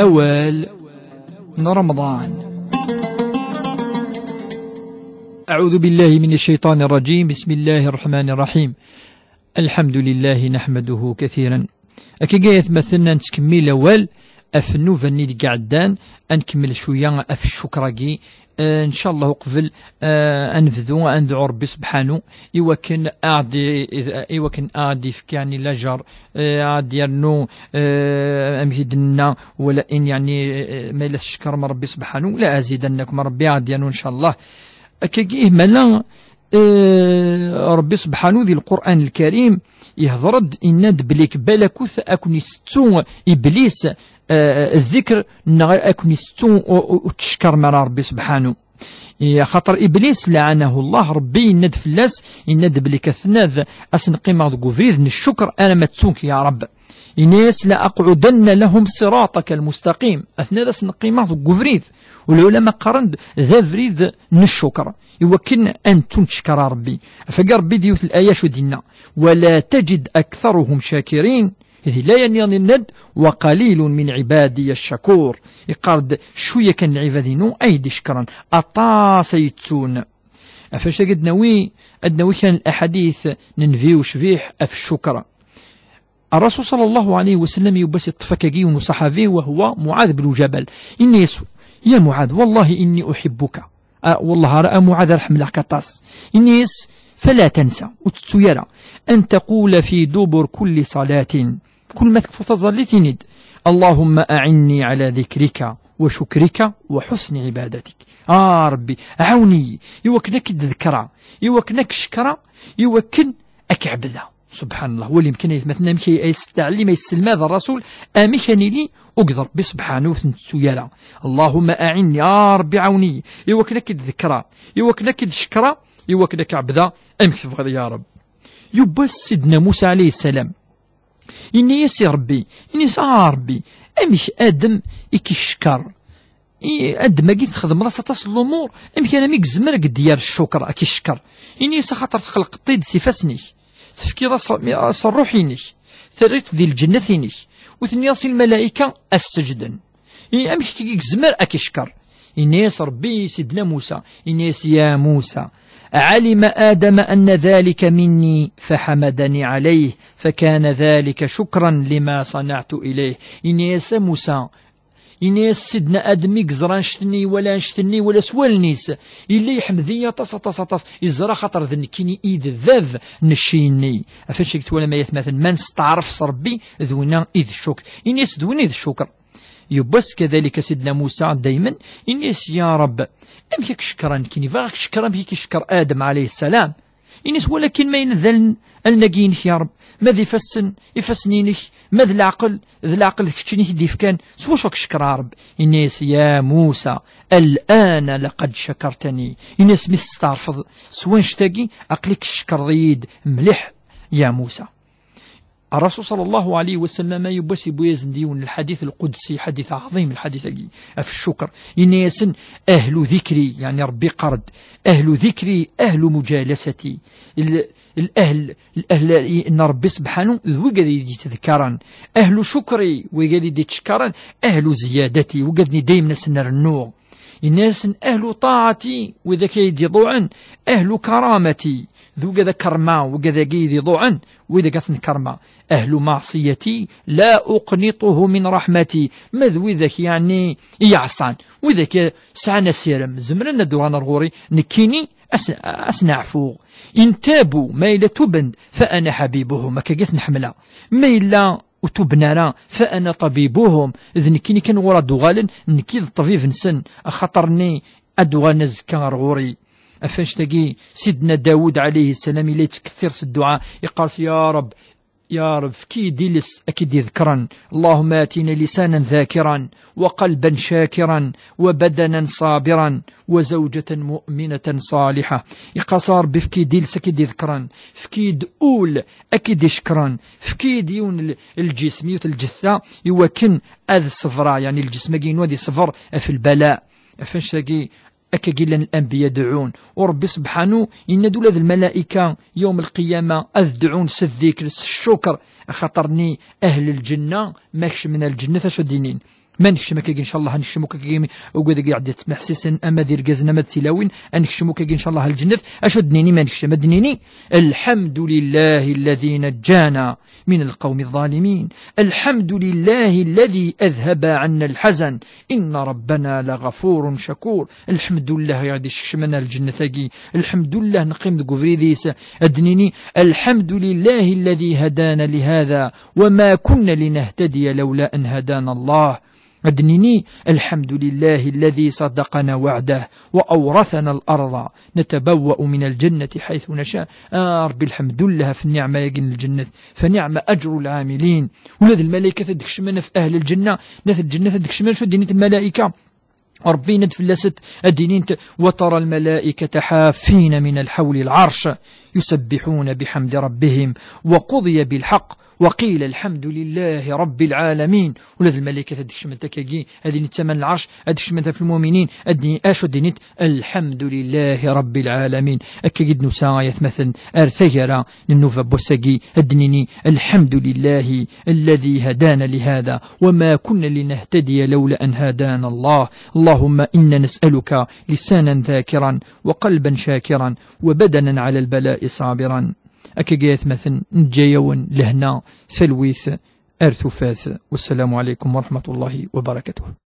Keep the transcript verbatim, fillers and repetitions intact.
Awal n Remḍan. أعوذ بالله من الشيطان الرجيم. بسم الله الرحمن الرحيم. الحمد لله نحمده كثيرا. Akka ay atmaten, ad nettkemmil awal ɣef nnuba-nni deg iɛeddan, ad nkemmel cwiya ɣef ccuker-agi. Eh, ncallah uqbel, eh, ad nebdu, ad nedɛu Rebbi Sebḥanu iwakken ad aɣ-d-, iwakken ad aɣ-d-yefk, yeɛni, lajer, eh, ad aɣ-d-yernu, eh, amek i d-nenna, wala in, yeɛni, eh, ma yella tcekkrem Rebbi Sebḥanu, la azidannakum, Rebbi ad aɣ-d-yernu, ncallah. Akkagi, mala, eh, Rebbi Sebḥanu di Lqur'an Lkarim ihder-d, yenna-d belli balakut ad ken-isettu Iblis, eh, ddikr, neɣ ad ken-isettu u-, u-, ur tcekkrem ara Rebbi Sebḥanu. I, axaṭer Iblis, lɛanahu Llah, Rebbi yenna-d fell-as, yenna-d belli ka tenna-d, ad sen-qqimeɣ deg ubrid n ccuker arama ttunk, ya Reb. Ini-as, لأقعدن لهم صراطك المستقيم. Ad ten-, ad sen-qqimeɣ deg ubrid. U lɛulama qqaren-d d abrid n ccuker, iwakken ad nettu nettcekkar Rebbi. Afagi Rebbi di yiwet n laya acu d-yenna: ولا تجد أكثرهم شاكرين. Di laya nniḍen yenna-d: وقليل من عبادي الشكور. Iqqar-d, cwiya kan n lɛibad-inu ay d-icekkren, aṭas ay yettun. Ɣef wacu-agi ad nawi, ad nawi kan laḥadit n Nnbi ucbiḥ ɣef ccuker. Ṛṛasul ṣalla Llahu ɛalayhi wa sallam, yiwwas yeṭṭef akkagi yiwen uṣaḥabi, وهو معاذ بن جبل. Ini-as: يا معاذ، والله إني أحبك. Ah, wellah, a Muɛad, ar ḥemmleɣ-k aṭas. Ini-as: فلا تنسى, ur tettu ara, أن تقول في دبر كل صلاة, kul ma tekfuḍ taẓallit, ini-d: اللهم أعني على ذكرك وشكرك وحسن عبادتك. A Ṛebbi, ɛawen-iyi iwakken ad k-id-ḍekkreɣ, iwakken ad k-cekkreɣ, iwakken ad k-ɛebdeɣ. Subḥan Llah, wali amkan, ay atmaten, amek ay, ay s-, ttɛellim, ay yesselmad Ṛṛasul amek ad nili akked Ṛebbi Sebḥanu, ur t-nettu ara. اللهم أعني, a Ṛebbi, ɛawen-iyi iwakken ad k-id-ḍekkreɣ, iwakken ad k-id-cekkreɣ, iwakken ad k-ɛebdeɣ amek tebɣiḍ, ya Reb. Yiwwas Sidna Musa ɛalayhi ssalam, yenna-yas i Ṛebbi, yenna-yas: A Ṛebbi, amek Adem i k-icekker? I Adem-agi txedmeḍ-as aṭas n lumuṛ, amek armi yezmer ad k-d-yerr ccuker, ad k-icekker? Ini-as: Axaṭer txelqeḍ-t-id s ifassen-ik, tefkiḍ-as, as ṛṛuḥ-inek, terriḍ-t di lǧennet-inek, u tenniḍ-as i lmalayika ad s-seǧden. I amek i yezmer ad k-icekker? Ini-as Ṛebbi i Sidna Musa, ini-as: يا موسى، علم آدم أن ذلك مني فحمدني عليه، فكان ذلك شكرا لما صنعت إليه. Ini-as: A Musa, ini-as, Sidna Adem i yeẓra annect-nni, iwala annect-nni, iwala s wallen-is, yella iḥmed-iyi aṭas, aṭas, aṭas. Iẓra, axaṭer d nekkini i d bab n cci-nni. Ɣef wacu i twalam, ay atmaten, ma nesteɛref s Ṛebbi, d winna i d ccuker. Ini-as: D winna i d ccuker. Yiwwas kadalika Sidna Musa daymen, ini-as: Ya Reb, amek ad k-cekkreɣ nekkini? Bɣiɣ ad k-cekkreɣ amek i k-icekker Adem ɛalayhi ssalam. Ini-as: Walakin ma yella d allen-, allen-agi-inek, ya Reb, ma d ifassen, ifassen-inek, ma d leɛqel, d leɛqel d keččini i t-id-ifkan, s wacu ad k-cekkreɣ, a Reb? Ini-as: يا موسى، الآن لقد شكرتني. Ini-as: Mi testeɛrfeḍ s wannect-agi, aql-ik tcekkreḍ-iyi-d mliḥ, ya Musa. Ṛṛasul ṣalla Llahu ɛalayhi wa sallam, yiwwas yewwi-yasen-d yiwen n lḥadit lqudsi, ḥadit ɛḍim lḥadit-agi, ɣef ccuker. Ini-yasen: أهل ذكري, yeɛni Ṛebbi iqqar-d: أهل ذكري أهل مجالستي. L-, l-, ahl, l-, ahl i-, n Ṛebbi Sebḥanu, d wigad i d-yettdekkaren. أهل شكري, wigad i d-yettcekkaren. أهل زيادتي, wigad-nni daymen ad sen-rennuɣ. Yenna-yasen: أهل طاعتي, widak ay d-iḍuɛen. أهل كرامتي, d wigad ad kerrmeɣ, wigad-agi i d-iḍuɛen, widak ad ten-kerrmeɣ. أهل معصيتي لا أقنطه من رحمتي, ma d widak, yeɛni, i yeɛṣan, widak sɛan asirem, zemren ad d-uɣalen ar ɣur-i, nekkini as-, ad sen-ɛfuɣ. إن تابوا, ma yella tuben, فأنا حبيبهم, akkagi ad ten-ḥemmleɣ. Ma yella ur tuben ara, فأنا طبيبهم, d nekkini kan ɣur ad d-uɣalen, nekki d ṭṭbib-nsen, axaṭer-nni ad d-uɣalen azekka ar ɣur-i. Ɣef wannect-agi, Sidna Dawud ɛalayhi ssalam yella yettkettir s dduɛa, iqqar-as: Ya Reb, ya Reb, efk-iyi-d iles ad k-id-iḍekkren. اللهم آتنا لسانا ذاكرا وقلبا شاكرا وبدنا صابرا وزوجة مؤمنة صالحة. Iqqar-as: A Ṛebbi, efk-iyi-d iles ad k-id-iḍekkren, efk-iyi-d ul ad k-id-icekkren, efk-iyi-d yiwen l-, lǧism, yiwet lǧetta, iwakken ad ṣebreɣ, yeɛni lǧism-agi-inu ad iṣber ɣef lbala. Ɣef wannect-agi, akkagi llan lanbiya deɛɛun. U Ṛebbi Sebḥanu yenna-d ula d lmalayika yawm lqiyama ad deɛɛun s ddikr, s ccuker, axaṭer-nni ahl lǧenna, ma kecmen ar lǧennet, acu ad d-inin? Ma nekcem akkagi, ncallah, ad nekcem akkagi, ugad-agi iɛedda ttmeḥsisen, ama d irgazen, ama d tilawin, ad nekcem akkagi, ncallah, lǧennet. Acu ad d-nini ma nekcem? Ad d-nini: الحمد لله الذي نجانا من القوم الظالمين. الحمد لله الذي أذهب عنا الحزن. إن ربنا لغفور شكور. الحمد لله يا دي شكشمنا الجنة ثقي. الحمد لله نقيم ذو قفريديس. أدنيني: الحمد لله الذي هدانا لهذا وما كنا لنهتدي لولا أن هدانا الله. أدنيني: الحمد لله الذي صدقنا وعده وأورثنا الأرض نتبوأ من الجنة حيث نشاء. آه ربي، الحمد لله في النعمة يا جن الجنة، فنعم أجر العاملين. ولاد الملائكة تدكشمنا في أهل الجنة، ناس الجنة تدكشمنا شو دينيت الملائكة؟ ربي ند في اللست أدينينت: وترى الملائكة حافين من الحول العرش يسبحون بحمد ربهم وقضي بالحق وقيل الحمد لله رب العالمين. ولاد الملائكة تدكشمنت أكاكي، هذه نتسمى العرش، أدكشمنت في المؤمنين، أدني أشو دينيت: الحمد لله رب العالمين. أكاكي دنوسا يثمثن أرثجرا للنوفا بوساقي أدنيني: الحمد لله الذي هدانا لهذا وما كنا لنهتدي لولا أن هدانا الله. اللهم إنا نسألك لسانا ذاكرا وقلبا شاكرا وبدنا على البلاء صابرا. أكاكي يثمثن نجايون لهنا ثلويث أرثوفات. والسلام عليكم ورحمة الله وبركاته.